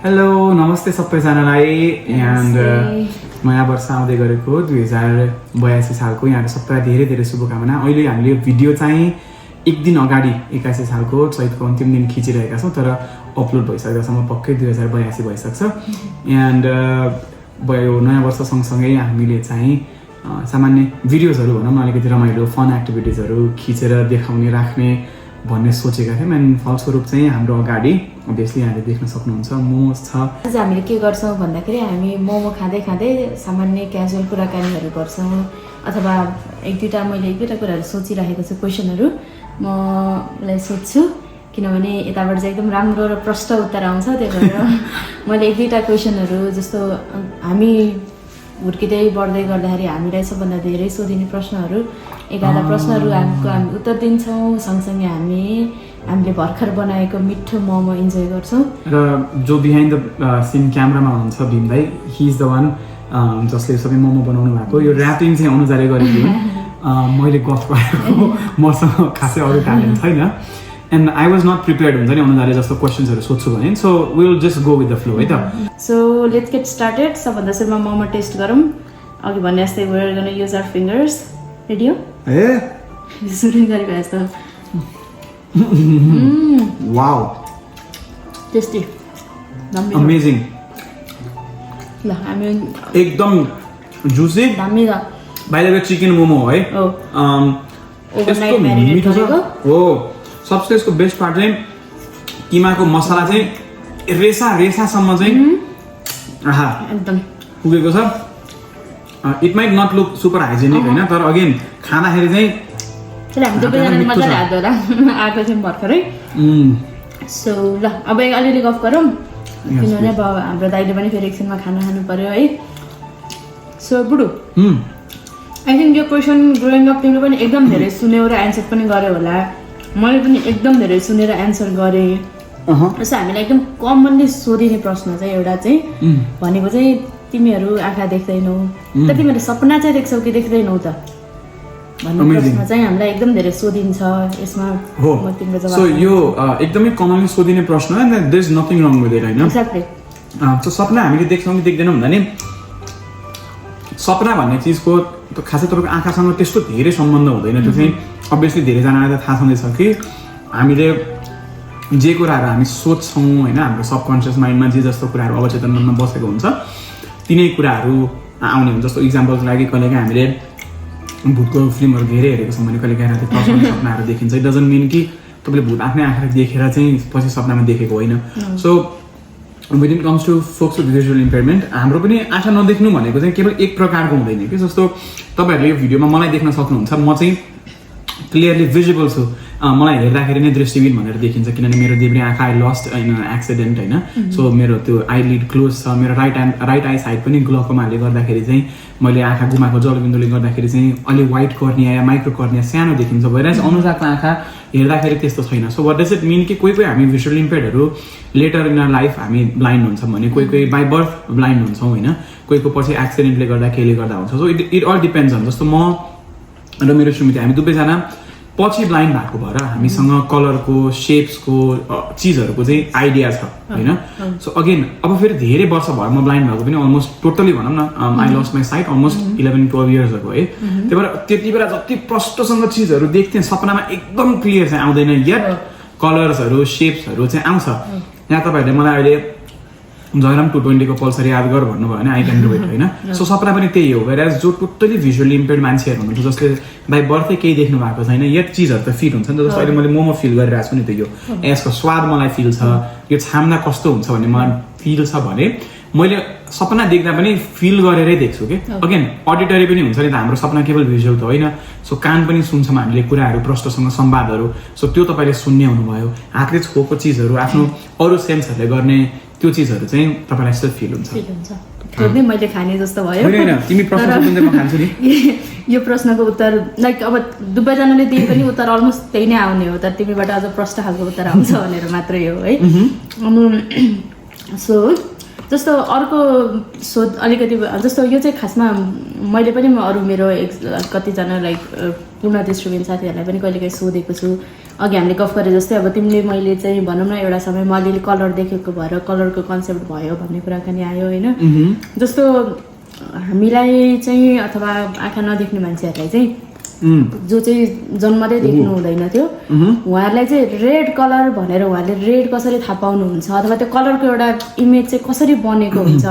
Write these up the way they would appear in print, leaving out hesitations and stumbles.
Hello नमस्ते सबैजनालाई and नयाँ वर्ष आउँदै गरेको 2082 सालको यहाँको सबैलाई धेरै धेरै शुभकामना। अहिले हामीले यो भिडियो चाहिँ एक दिन अगाडि 81 सालको चैतको अन्तिम दिन खिचिरहेका छौँ, तर अपलोड भइसकेसम्म पक्कै 2082 भइसक्छ। एन्ड यो नयाँ वर्ष सँगसँगै हामीले चाहिँ सामान्य भिडियोजहरू भनौँ न, अलिकति रमाइलो फन एक्टिभिटिजहरू खिचेर देखाउने राख्ने भन्ने सोचेका थियौँ। एन्ड फलस्वरूप चाहिँ हाम्रो अगाडि अभियसली यहाँले देख्न सक्नुहुन्छ मोमोज छ। आज हामीले के गर्छौँ भन्दाखेरि हामी मोमो खाँदै खाँदै सामान्य क्याजुअल कुराकानीहरू गर्छौँ, अथवा एक दुईवटा कुराहरू सोचिरहेको छु, क्वेसनहरू मलाई सोध्छु, किनभने यताबाट चाहिँ एकदम राम्रो र प्रष्ट उत्तर आउँछ। त्यही भएर मैले एक दुईवटा क्वेसनहरू जस्तो हामी हुर्किँदै बढ्दै गर्दाखेरि हामीलाई सबभन्दा धेरै सोधिने प्रश्नहरू 11 प्रश्नहरू हामी उत्तर दिन्छौँ। सँगसँगै हामीले भर्खर बनाएको मिठो मोमो इन्जोय गर्छौँ। र जो बिहाइन्ड द सिन क्यामरामा हुनुहुन्छ भीम दाइ, हि इज द वान जसले सबै मोमो बनाउनु भएको। यो ऱ्यापिङ चाहिँ अनुजाले गरेको मैले गफ गरेको, मसँग खासै अरू ट्यालेन्ट छैन। And I was not prepared हुन्छ नि अनुजाले जस्तो क्वेसन्सहरू सोध्छु भने। So will just go with the flow है त। So let's get started. सबभन्दा सुरुमा मोमो टेस्ट गरौँ। अघि भने जस्तै we are gonna use our fingers. Ready हो? सुरु गरेको जस्तो। Wow, tasty, amazing. ल हामी एकदम जुसी, दामी छ। By the way chicken momo है। ओभरनाइट म्यारिनेट गरेको हो। सबसे यसको बेस्ट पार्ट चाहिँ किमाको मसला चाहिँ रेसासम्म चाहिँ आहा एकदम पुगेको छ। It might not look super hygienic होइन, तर अगेन खाँदाखेरि चाहिँ हामी दुवैजनाले मजाले हात धोएर आएको थियौँ भर्खरै। सो ल अब अलिअलि गफ गरौँ, किनभने अब हाम्रो दाइले पनि फेरि एकछिनमा खाना खानु पर्यो है। सो बुढु, आई थिङ्क यो क्वेसन ग्रोइङ अप तिमीले पनि एकदम धेरै सुन्यौ र एन्सर पनि गर्यो होला। मैले पनि एकदम धेरै सुनेर एन्सर गरेँ। जस्तो हामीलाई एकदम कमनली सोधिने प्रश्न चाहिँ एउटा चाहिँ भनेको चाहिँ तिमीहरू आँखा देख्दैनौ त, तिमीहरू सपना चाहिँ देख्छौ कि देख्दैनौ त भन्ने प्रश्न चाहिँ हामीलाई एकदम धेरै सोधिन्छ। यसमा म तिम्रो जवाफ। सो यो एकदमै कमनली सोधिने प्रश्न हो, and there is nothing wrong with it हैन। एक्ज्याक्टली। सो सपना हामीले देख्छौँ कि देख्दैनौँ भन्दा नि सपना भन्ने चिजको खासै तपाईँको आँखासँग त्यस्तो धेरै सम्बन्ध हुँदैन। त्यो चाहिँ अभियसली धेरैजनालाई त थाहा छँदैछ कि हामीले जे कुराहरू हामी सोच्छौँ होइन, हाम्रो सबकन्सियस माइन्डमा जे जस्तो कुराहरू अवचेतन मनमा बसेको हुन्छ तिनै कुराहरू आउने हुन्छ। जस्तो इक्जाम्पलको लागि कहिलेकाहीँ हामीले भूतको फिल्महरू धेरै हेरेको छौँ भने कहिलेकाहीँ राति तर्साउने सपनाहरू देखिन्छ। इट डजन्ट मिन कि तपाईँले भूत आफ्नै आँखाले देखेर चाहिँ पछि सपनामा देखेको होइन। So when it comes to folks with visual impairment, हाम्रो पनि आँखा नदेख्नु भनेको चाहिँ केवल एक प्रकारको हुँदैन कि। जस्तो तपाईँहरूले यो भिडियोमा मलाई देख्न सक्नुहुन्छ, म चाहिँ क्लियरली भिजिबल छु। मलाई हेर्दाखेरि नै दृष्टिविहीन भनेर देखिन्छ, किनभने मेरो देब्रे आँखा आई लस्ट इन एक्सिडेन्ट होइन। सो मेरो त्यो आई लिड क्लोज छ, मेरो राइट आई साइड पनि ग्लोकोमाले गर्दाखेरि चाहिँ मैले आँखा गुमाएको जलबिन्दुले गर्दाखेरि चाहिँ अलि वाइट कर्निया या माइक्रो कर्निया सानो देखिन्छ। भएर अनुजाको आँखा हेर्दाखेरि त्यस्तो छैन। So what does it mean कि कोही हामी भिजुअल इम्पेयर्डहरू लेटर इन आवर लाइफ हामी ब्लाइन्ड हुन्छौँ भने, कोही बाई बर्थ ब्लाइन्ड हुन्छौँ होइन, कोहीको पछि एक्सिडेन्टले गर्दा केले गर्दा हुन्छ। So it all depends on. जस्तो म र मेरो श्रीमती हामी दुवैजना पछि ब्लाइन्ड भएको भएर हामीसँग कलरको सेप्सको चिजहरूको चाहिँ आइडिया छ होइन। सो अगेन अब फेरि धेरै वर्ष भयो म ब्लाइन्ड भएको पनि, अलमोस्ट टोटली भनौँ न I lost my sight almost 11-12 years ago है। त्यही भएर त्यति बेला जति प्रष्टसँग चिजहरू देख्थेँ सपनामा एकदम क्लियर चाहिँ आउँदैन, यट कलर्सहरू सेप्सहरू चाहिँ आउँछ। यहाँ तपाईँहरूले मलाई अहिले जयराम 220 को पल्सर याद गर भन्नुभयो भने आई क्यान डु इट होइन। सो सपना पनि त्यही हो। वेयर जो टोटली भिजुअली इम्पेयर्ड मान्छेहरू हुनुहुन्छ जसले बाई बर्थै केही देख्नु भएको छैन, यत चिजहरू त फिल हुन्छ नि त। जस्तो अहिले मैले मोमो फिल गरिरहेको छु नि त, यो यसको स्वाद मलाई फिल छ, यो छाम्दा कस्तो हुन्छ भन्ने मलाई फिल छ भने मैले सपना देख्दा पनि फिल गरेरै देख्छु कि। अगेन अडिटरी पनि हुन्छ नि त, हाम्रो सपना केवल भिजुअल त होइन। सो कान पनि सुन्छौँ हामीले कुराहरू प्रष्टसँग संवादहरू। सो त्यो तपाईँले सुन्ने हुनुभयो, हातले छोएको चिजहरू आफ्नो अरू सेन्सहरूले गर्ने त्यो चिजहरू चाहिँ तपाईँलाई यस्तो फिल हुन्छ। मैले खाने जस्तो भयो। तिमी प्रश्न सोध्दै म खान्छु नि। यो प्रश्नको उत्तर लाइक अब दुवैजनाले दिए पनि उत्तर अलमोस्ट त्यही नै आउने हो, तर तिमीबाट अझ प्रष्ट खालको उत्तर आउँछ भनेर मात्रै हो है। सो जस्तो अर्को सोध अलिकति जस्तो यो चाहिँ खासमा मैले पनि अरू मेरो कतिजना लाइक पूर्ण दृष्टिविहीन साथीहरूलाई पनि कहिलेकाहीँ सोधेको छु। अघि हामीले गफ गरे जस्तै अब तिमीले मैले चाहिँ भनौँ न एउटा समय म अलिअलि कलर देखेको भएर कलरको कन्सेप्ट भयो भन्ने कुराकानी आयो होइन जस्तो हामीलाई चाहिँ अथवा आँखा नदेख्ने मान्छेहरूलाई चाहिँ जो चाहिँ जन्मदै देख्नु हुँदैन थियो उहाँहरूलाई चाहिँ रेड कलर भनेर उहाँले रेड कसरी थाहा पाउनुहुन्छ अथवा त्यो कलरको एउटा इमेज चाहिँ कसरी बनेको हुन्छ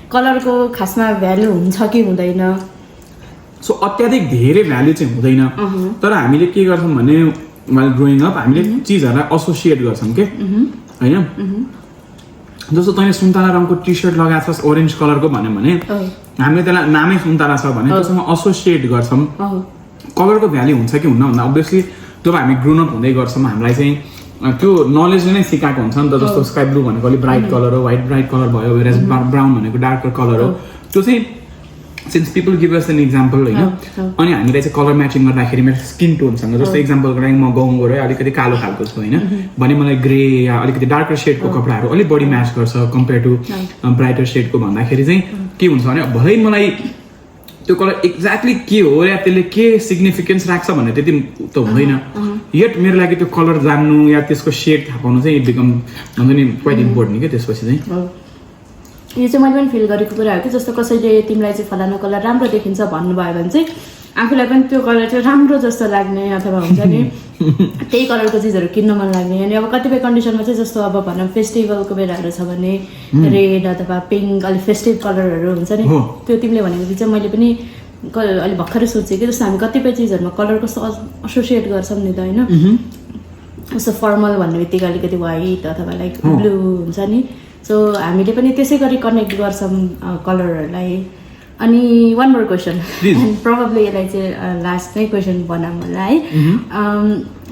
कलरको खासमा भ्यालु हुन्छ कि हुँदैन सो अत्याधिक धेरै भ्यालु चाहिँ हुँदैन तर हामीले के गर्छौँ भने वाइल ग्रोइङ अप हामीले चिजहरूलाई एसोसिएट गर्छौँ के होइन जस्तो तैँले सुन्तला रङको टी सर्ट लगाएको छस् ओरेन्ज कलरको भन्यो भने हामीले त्यसलाई नामै सुन्तला छ भने त्योसँग एसोसिएट गर्छौँ कलरको भ्याल्यु हुन्छ कि हुन्न भन्दा अभियसली जब हामी ग्रोन अप हुँदै गर्छौँ हामीलाई चाहिँ त्यो नलेजले नै सिकाएको हुन्छ नि त जस्तो स्काई ब्लू भनेको अलिक ब्राइट कलर हो व्हाइट ब्राइट कलर भयो वेयर ब्राउन भनेको डार्कर कलर हो त्यो चाहिँ since people give us an example होइन अनि हामीलाई चाहिँ कलर म्याचिङ गर्दाखेरि मेरो स्किन टोनसँग जस्तो इक्जाम्पलको लागि म गाउँ गएर अलिकति कालो खालको छु होइन भने मलाई ग्रे या अलिकति डार्कर सेडको कपडाहरू अलिक बढी म्याच गर्छ कम्पेयर टु ब्राइटर सेडको भन्दाखेरि चाहिँ के हुन्छ भने भलै मलाई त्यो कलर एक्ज्याक्टली के हो या त्यसले के सिग्निफिकेन्स राख्छ भन्ने त्यति त हुँदैन यट मेरो लागि त्यो कलर जान्नु या त्यसको सेड थाहा पाउनु चाहिँ इट बिकम हुन्छ नि क्वाइट इम्पोर्टेन्ट के त्यसपछि चाहिँ यो चाहिँ मैले पनि फिल गरेको कुरा हो कि जस्तो कसैले तिमीलाई चाहिँ फलानु कलर राम्रो देखिन्छ भन्नुभयो भने चाहिँ आफूलाई पनि त्यो कलर चाहिँ राम्रो जस्तो लाग्ने अथवा हुन्छ नि त्यही कलरको चिजहरू किन्न मन लाग्ने अनि अब कतिपय कन्डिसनमा चाहिँ जस्तो अब भनौँ फेस्टिभलको बेलाहरू छ भने रेड अथवा पिङ्क अलिक फेस्टिभ कलरहरू हुन्छ नि त्यो तिमीले भनेको चाहिँ मैले पनि अलिक भर्खरै सोचेँ कि जस्तो हामी कतिपय चिजहरूमा कलर कस्तो एसोसिएट गर्छौँ नि त होइन जस्तो फर्मल भन्ने बित्तिकै अलिकति व्हाइट अथवा लाइक ब्लू हुन्छ नि सो हामीले पनि त्यसै गरी कनेक्ट गर्छौँ कलरहरूलाई अनि वान मोर क्वेसन प्रोबेबली यसलाई चाहिँ लास्ट नै क्वेसन बनाऊँ होला है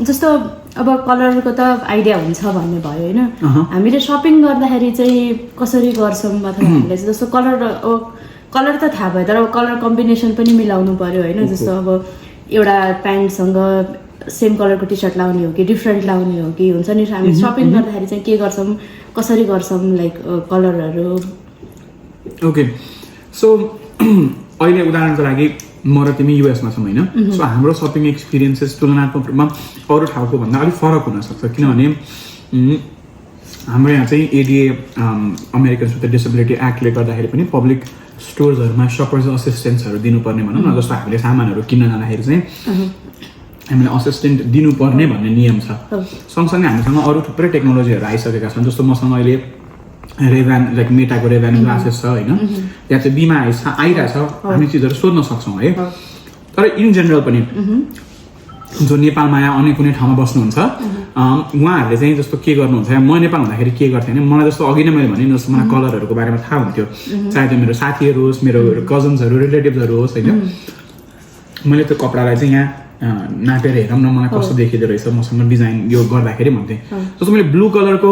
जस्तो अब कलरको त आइडिया हुन्छ भन्ने भयो होइन हामीले सपिङ गर्दाखेरि चाहिँ कसरी गर्छौँ अथवा हामीले चाहिँ जस्तो कलर त थाहा भयो तर अब कलर कम्बिनेसन पनि मिलाउनु पर्यो होइन जस्तो अब एउटा प्यान्टसँग सेम कलरको टी सर्ट लाउने हो कि डिफ्रेन्ट लाउने हो कि हुन्छ नि हामी सपिङ गर्दाखेरि चाहिँ के गर्छौँ कसरी गर्छौँ लाइक कलरहरू ओके सो अहिले उदाहरणको लागि म र तिमी युएसमा छौँ होइन सो हाम्रो सपिङ एक्सपिरियन्सेस तुलनात्मक रूपमा अरू ठाउँको भन्दा अलिक फरक हुनसक्छ किनभने हाम्रो यहाँ चाहिँ एडिए अमेरिकन्स विथ डिसेबिलिटी एक्टले गर्दाखेरि पनि पब्लिक स्टोर्सहरूमा सपर्स असिस्टेन्सहरू दिनुपर्ने भनौँ न जस्तो हामीले सामानहरू किन्न जाँदाखेरि चाहिँ हामीले असिस्टेन्ट दिनुपर्ने भन्ने नियम छ सँगसँगै हामीसँग अरू थुप्रै टेक्नोलोजीहरू आइसकेका छन् जस्तो मसँग अहिले रेभ्यान लाइक मेटाको रेभ्यान ग्लासेस छ होइन या चाहिँ बिमा आइरहेछ हामी चिजहरू सोध्न सक्छौँ है तर इन जेनरल पनि जो नेपालमा या अन्य कुनै ठाउँमा बस्नुहुन्छ उहाँहरूले चाहिँ जस्तो के गर्नुहुन्छ म नेपाल हुँदाखेरि के गर्थेँ भने मलाई जस्तो अघि नै मैले भने जस्तो मलाई कलरहरूको बारेमा थाहा हुन्थ्यो चाहे त्यो मेरो साथीहरू होस् मेरो कजन्सहरू रिलेटिभ्सहरू होस् होइन मैले त्यो कपडालाई चाहिँ यहाँ नापेर हेरौँ न मलाई कस्तो देखिँदो रहेछ मसँग डिजाइन यो गर्दाखेरि भन्थेँ जस्तो मैले ब्लू कलरको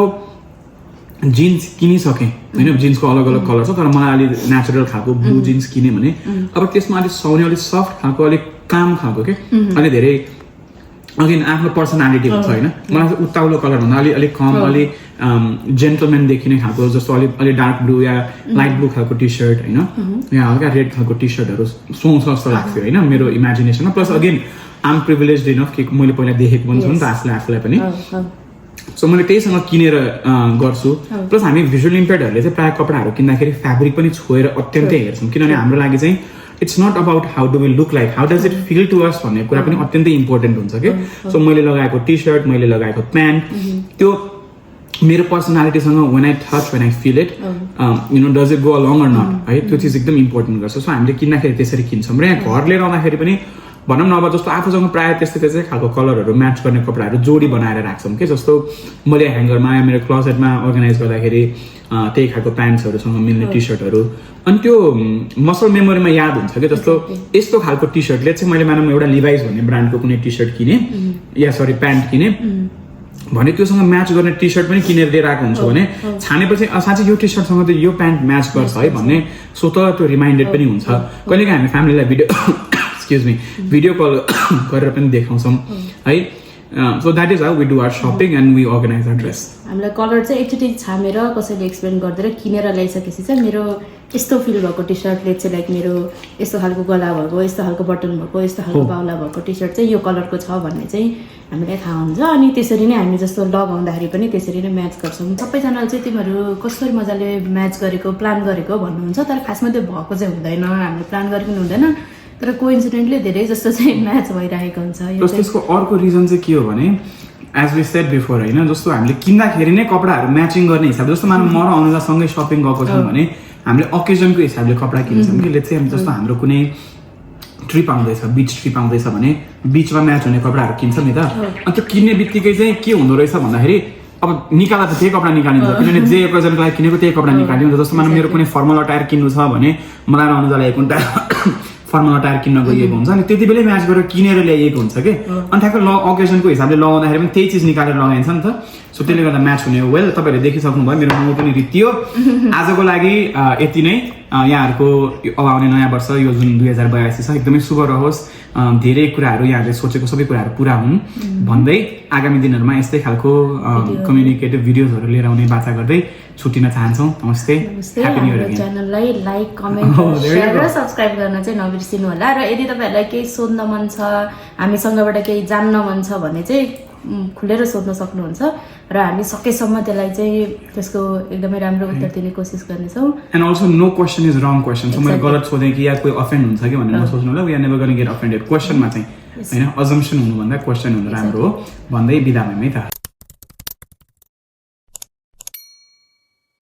जिन्स किनिसकेँ होइन जिन्सको अलग अलग कलर छ तर मलाई अलिक नेचुरल खालको ब्लू जिन्स किनेँ भने अब त्यसमा अलिक सुहाउने अलिक सफ्ट खालको अलिक काम खालको के अलिक धेरै अगेन आफ्नो पर्सनालिटी हुन्छ होइन मलाई चाहिँ उत्ताउलो कलर भन्दा अलिक कम अलिक जेन्टलम्यान देखिने खालको जस्तो अलिक डार्क ब्लू या लाइट ब्लू खालको टी सर्ट होइन या हल्का रेड खालको टी सर्टहरू सुहाउँछ जस्तो लाग्थ्यो होइन मेरो इमेजिनेसनमा प्लस अगेन आम प्रिभिलेज इनफ कि मैले पहिला देखेको पनि छु नि त आफूलाई पनि सो मैले त्यहीसँग किनेर गर्छु प्लस हामी भिजुअल इम्पेयर्डहरूले चाहिँ प्रायः कपडाहरू किन्दाखेरि फ्याब्रिक पनि छोएर अत्यन्तै हेर्छौँ किनभने हाम्रो लागि चाहिँ it's not about how do we look like how does it feel to us भन्ने कुरा पनि अत्यन्तै इम्पोर्टेन्ट हुन्छ कि सो मैले लगाएको टी सर्ट मैले लगाएको प्यान्ट त्यो मेरो पर्सनालिटीसँग when I touch when I feel it you know does it go along or not है त्यो चिज एकदम इम्पोर्टेन्ट गर्छ सो हामीले किन्दाखेरि त्यसरी किन्छौँ र यहाँ घर लिएर आउँदाखेरि पनि भनौँ न अब जस्तो आफूसँग प्रायः त्यस्तै खालको कलरहरू म्याच गर्ने कपडाहरू जोडी बनाएर राख्छौँ कि जस्तो मैले ह्याङ्गरमा या मेरो क्लोसेटमा अर्गनाइज गर्दाखेरि त्यही खालको प्यान्ट्सहरूसँग मिल्ने टी सर्टहरू अनि त्यो मसल मेमोरीमा याद हुन्छ कि जस्तो यस्तो खालको टी सर्टले चाहिँ मैले मानौँ एउटा लिभाइस भन्ने ब्रान्डको कुनै टी सर्ट किनेँ या सरी प्यान्ट किनेँ भने त्योसँग म्याच गर्ने टी सर्ट पनि किनेर लिएर आएको हुन्छ भने छानेपछि साँच्चै यो टी सर्टसँग त यो प्यान्ट म्याच गर्छ है भन्ने स्वतः त्यो रिमाइन्डेड पनि हुन्छ कहिलेकाहीँ हामी फ्यामिलीलाई भिडियो कल गरेर पनि देखाउँछौँ है so that is how we do our shopping and we organise our dress हामीलाई कलर चाहिँ एकचोटि छामेर कसैले एक्सप्लेन गरिदिएर किनेर ल्याइसकेपछि चाहिँ मेरो यस्तो फिल भएको टी सर्टले चाहिँ लाइक मेरो यस्तो खालको गला भएको यस्तो खालको बटन भएको यस्तो खालको बाउला भएको टी सर्ट चाहिँ यो कलरको छ भन्ने चाहिँ हामीलाई थाहा हुन्छ अनि त्यसरी नै हामी जस्तो लगाउँदाखेरि पनि त्यसरी नै म्याच गर्छौँ सबैजनाले चाहिँ तिमीहरू कसरी मजाले म्याच गरेको प्लान गरेको भन्नुहुन्छ तर खासमा त्यो भएको चाहिँ हुँदैन हामीले प्लान गरेको पनि हुँदैन तर कोइन्सिडेन्टली धेरै जस्तो चाहिँ म्याच भइरहेको हुन्छ प्लस त्यसको अर्को रिजन चाहिँ के हो भने एज वी सेड बिफोर होइन जस्तो हामीले किन्दाखेरि नै कपडाहरू म्याचिङ गर्ने हिसाबले जस्तो मानव म र अनुजासँगै सपिङ गएको छौँ भने हामीले ओकेजनको हिसाबले कपडा किन्छौँ कि लेट्स चाहिँ जस्तो हाम्रो कुनै ट्रिप आउँदैछ बिच ट्रिप आउँदैछ भने बिचमा म्याच हुने कपडाहरू किन्छौँ नि त अनि त्यो किन्ने बित्तिकै चाहिँ के हुँदो रहेछ भन्दाखेरि अब निकाल्दा त त्यही कपडा निकालिन्छ किनभने जे ओकेजनको लागि किनेको त्यही कपडा निकालिन्छ जस्तो मानव मेरो कुनै फर्मल अटायर किन्नु छ भने मलाई र अनुजालाई एक फर्मल अटायर किन्न गइएको हुन्छ अनि त्यति बेलै म्याच गरेर किनेर ल्याइएको हुन्छ कि अनि ठ्याक्क ओकेजनको हिसाबले लगाउँदाखेरि पनि त्यही चिज निकालेर लगाइन्छ नि त सो त्यसले गर्दा म्याच हुने वेल तपाईँहरूले देखिसक्नुभयो मेरो मोमो पनि रित्तियो आजको लागि यति नै यहाँहरूको अब आउने नयाँ वर्ष यो जुन 2082 छ एकदमै शुभ रहोस् धेरै कुराहरू यहाँहरूले सोचेको सबै कुराहरू पुरा हुन् भन्दै आगामी दिनहरूमा यस्तै खालको कम्युनिकेटिभ भिडियोजहरू लिएर आउने बाचा गर्दै छुट्टिन चाहन्छौँ नमस्ते ह्यापी न्यू इयर च्यानललाई लाइक कमेन्ट सेयर र सब्स्क्राइब गर्न चाहिँ नबिर्सिनु होला र यदि तपाईँहरूलाई केही सोध्न मन छ हामीसँगबाट केही जान्न मन छ भने चाहिँ खुलेर सोध्न सक्नुहुन्छ र हामी सकेसम्म त्यसलाई चाहिँ त्यसको एकदमै राम्रो उत्तर दिने कोसिस गर्नेछौँ and also no question is wrong question so मैले गलत सोधेँ कि या कोही अफेन्ड हुन्छ कि भनेर नसोच्नु होला we are never gonna get offended क्वेसनमा चाहिँ होइन अजम्सन हुनुभन्दा क्वेसन हुनु राम्रो हो भन्दै बिदा भयौँ है त